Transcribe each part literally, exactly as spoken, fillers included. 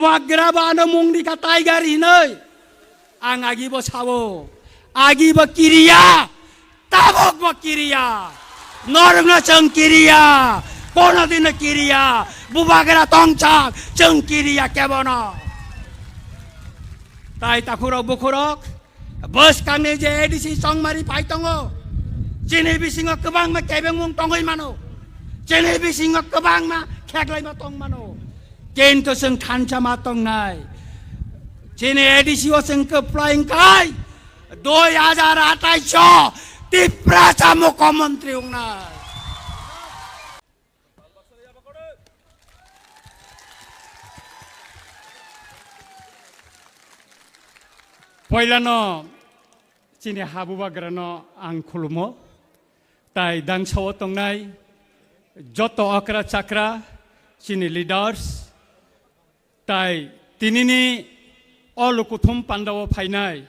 Bubagra bo ano mung rikha Tiger hinwi. Ang agi bo sao. Agi bo kiriya. Tabuk bo kiriya. Norokno chwng kiriya. Kono dino kiriya. Bubagra tongchak chwng kiriya kebono. Tai takhurok bukhurok. Bwskangni je A D C chongmari phai tongo, chini bisingo kwbangma kebengmung tongwi mano, chini bisingo kwbangma kheklaima tong mano, kintu chwng thansa ma tongnai. Chini A D C o chwng kwplai wngkhai dui hajar atais o Tiprasa mukhyamantri wngnai. Poilano chini ha Bubagrano ang khulumo, tai dangsao tongnai joto okra chakra chini leaders, tai tinini o lukuthum pandao phainai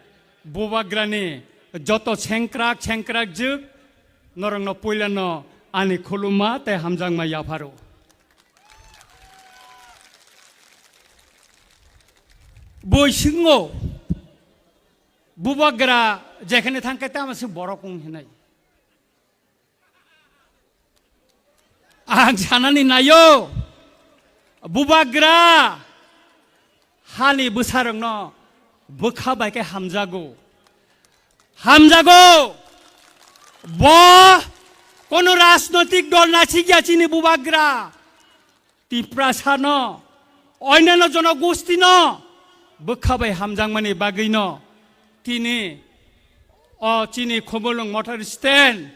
Bubagrani joto sengkrak sengkrak jwk norokno poilano ani khulumma tai hamjakma yapharo. Boi swngo, Bubagra jekhane thangkhe tamo se borok wng hinai. Ang sanani naio, Bubagra hani bwsarokno bwkha bai khe hamjago. Hamjago. Bo kono rajnotik dol nasikya chini Bubagra. Tiprasano, oinano jonogostino bwkha bai hamjakmani bagwino tini o chini Khumulwng motor stand,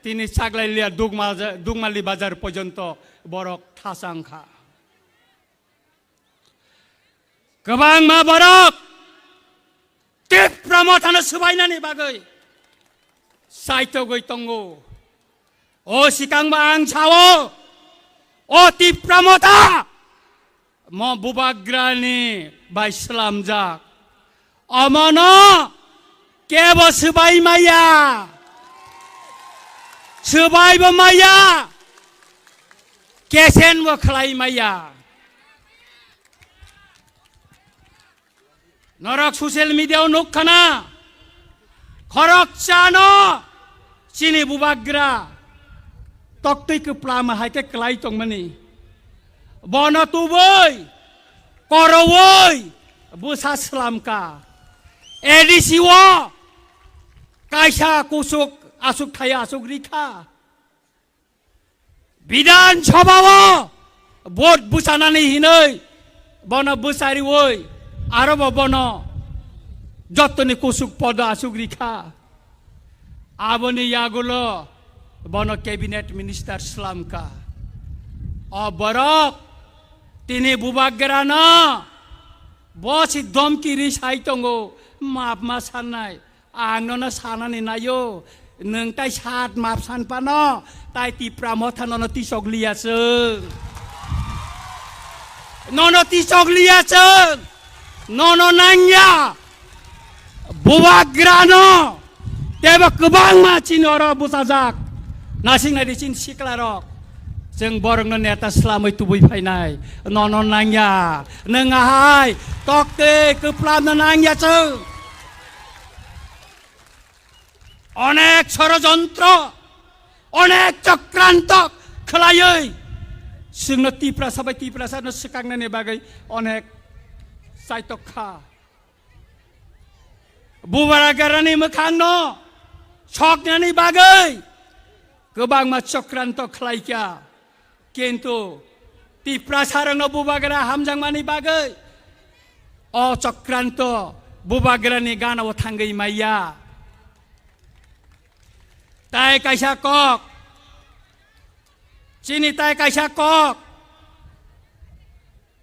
tini Chaglailia Dugma-, Dugmali bazar porjonto borok thasa wngkha. Kwbangma borok Tipra Mothano swbainani bagwi saitogwi tongo. O swkangbo ang sao, o Tipra Motha mo Bubagrani bai swlamjak. Omono kebo swbai maya, swbaibo maya, kesenbo khlai maya. Norok social media o nuk khana, khoroksa no chini Bubagra toktwi kwplama hai khe kwlai tongmani. Bono tubui, korowoi, bwsa swlamka. A D C o kaisa kusuk asuk thaya asuk rikha. Bidhan Sabha o vote bwchanani hinwi bono bwchariwi aro bo bono jottoni kusuk podo asuk rikha. Aboni yagulo bono cabinet minister swlamkha. O borok tini Bubagrano bo si domki ri sai tongo, map ma sannai. Ang nono sanani naio, nwng tai sat map san pano, tai Tipra Motha nono tisok liya chwng. Nono tisok liya chwng. Nono nangya. Bubagrano. Tebo kwbangma chini oro bwchajak. Nasing nai di chini siklarok. Chwng borokno neta swlamwi tubui phainai. Nono nangya. Nwng ahai. Tokte kwplamno nangya chwng. Onek sorojontro, onek chokranto khwlaiwi chwngno Tiprasa bai Tiprasano swkaknani bagwi onek chaitok kha. Bubagrani mwkhangno soknani bagwi kwbangma chokranto khlaikha. Kintu Tiprasarokno Bubagra hamjakmani bagwi o chokranto Bubagrani ganao thangwi maya. Tai kaisa kok, chini tai kaisa kok,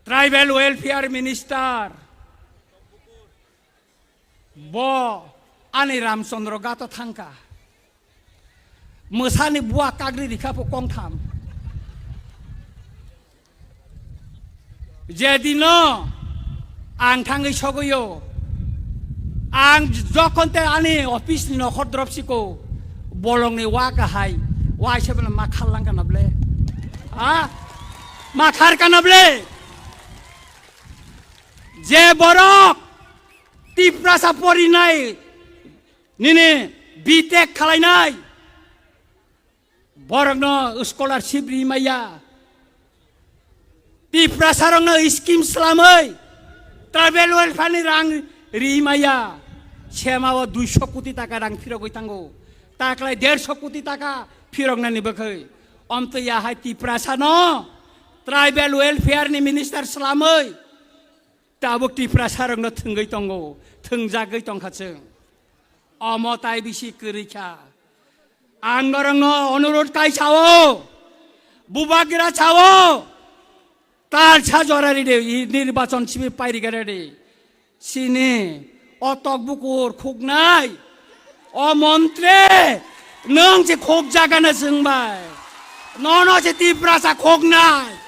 Tribal Welfare Minister, bo ani Ramchandra Ghato thangkha. Mwsani bua kagri rikha pho kongtham. Jedino ang thangwi sogwio, ang jokhon te ani office ni nokhor drop siko, bolongni wa kahai, wa se bana ma khar lang kana ble? Ha? Ma khar kana ble? Je borok Tiprasa porinai nini B Tech khalainai, borokno scholarship ri maya, Tiprasarokno scheme slamwi tribal welfare ni rang ri maya, semao duiso koti taka rang phirogwi tango, taklai derso koti taka phiroknani bwkhwi. Omtwi ya hai Tiprasano tribal welfare ni minister slamwi tabuk Tiprasarokno thwngwi tongo, thwngjagwi tongkha chwng. Omo tai bisi kwrwi kha. Ang norokno onurot kai sao, bubagra sao, talsa jora ridi, i nirbachon sibi pairika ridi. Sini o tok bukur khuknai, o montri, nwng se khuk jagana chwngbai, nono se Tiprasa khuknai.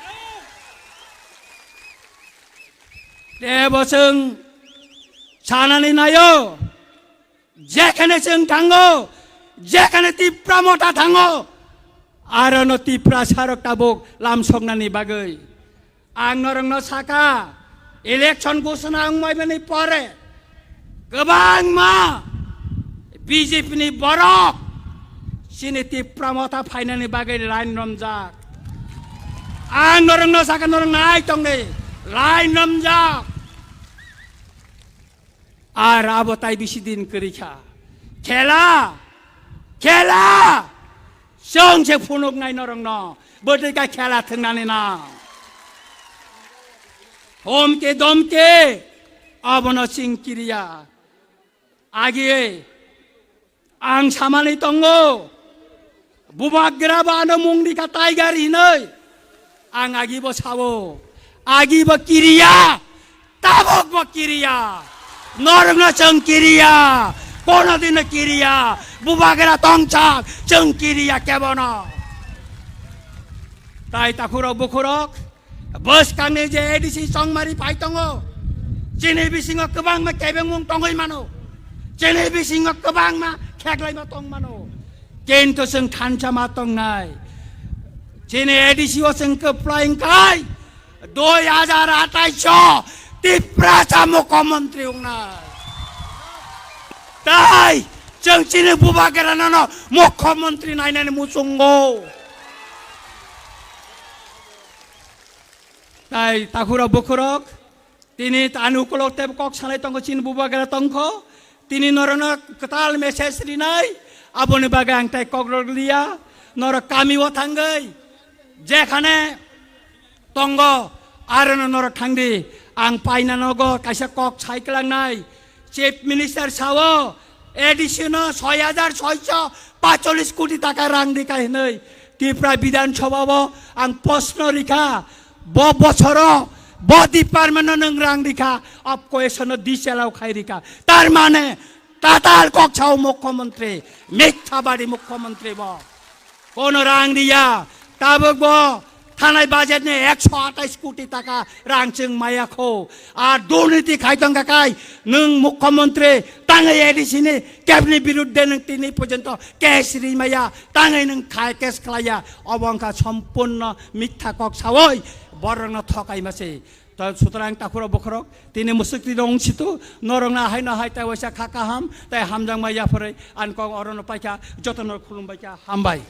Tebo chwng sanani naio, jekhane chwng thango, jekhane Tipra Motha thango, arono Tiprasarok tabuk lamsoknani bagwi. Ang norokno saka, election ghosona wngmaibani pore kwbangma B J P ni borok chini Tipra Motha phainani bagwi line romjak. Ang norokno saka, norok nai tongdi, line romjak. Ar abo tai bisi din kwrwi kha. Khela, khela, chwng se phunuknai norokno, bwtwi kha khela thwngnani na. Homke domke, abono chwng kiriya. Agi ang samani tongo, bubagra bo ano mung rikha Tiger hinwi. Ang agi bo sao, agi bo kiriya, tabuk bo kiriya, norokno chwng kiriya, kono dino kiriya, bubagra tongsak chwng kiriya kebono. Tai takhurok bukhurok, bwskangni je A D C chongmari phai tongo, chini bisingo kwbangma kebengmung tongwi mano, chini bisingo kwbangma kheklaima tong mano, kintu chwng thansa ma tongnai. Chini A D C o chwng kwplai wngkhai dui hajar atais o Tiprasa mukhyamantri wngnai. Tai chwng chini bubagrano no mukhyamantri nainani muchungo. Tai takhurok bukhurok, tini ani ukulok tei kok sanai tongkho, chini bubagra tongkho, tini norokno kwtal message rinai, aboni bagwi ang tai kok rwliya, norok kami o thangwi, jekhane tongo, arono norok thangdi, ang paina nogo kaisa kok sai kwlangnai, Chief Minister sao, A D C no soi hajar soiso pacholis koti taka rang rikha hinwi Tripura Bidhan Sabha o ang proshno rikha, bo bochoro bo department no nwng rang rikha, of course no disallow khai rikha. Tar mane tatal kok sao mukhyamantri, mithabadi mukhyamantri bo. Kono rang riya, tabuk bo thanai budget ni ekso atais koti taka rang chwng maya kho. Ar durniti khai tong kha kai, nwng mukhyamantri tangwi A D C ni kebni birudde nwng tini porjonto case ri maya, tangwi nwng khai case khlaiya, obo wngkha sompurno mitha kok sawi borokno thokai mase. To sutrang takhurok bokhorok tini musukti rong situ norokna haino hai tai waisa kha kaham tai hamjakma yapharwi ang kok orono paikha jotono khulumbaikha hambai.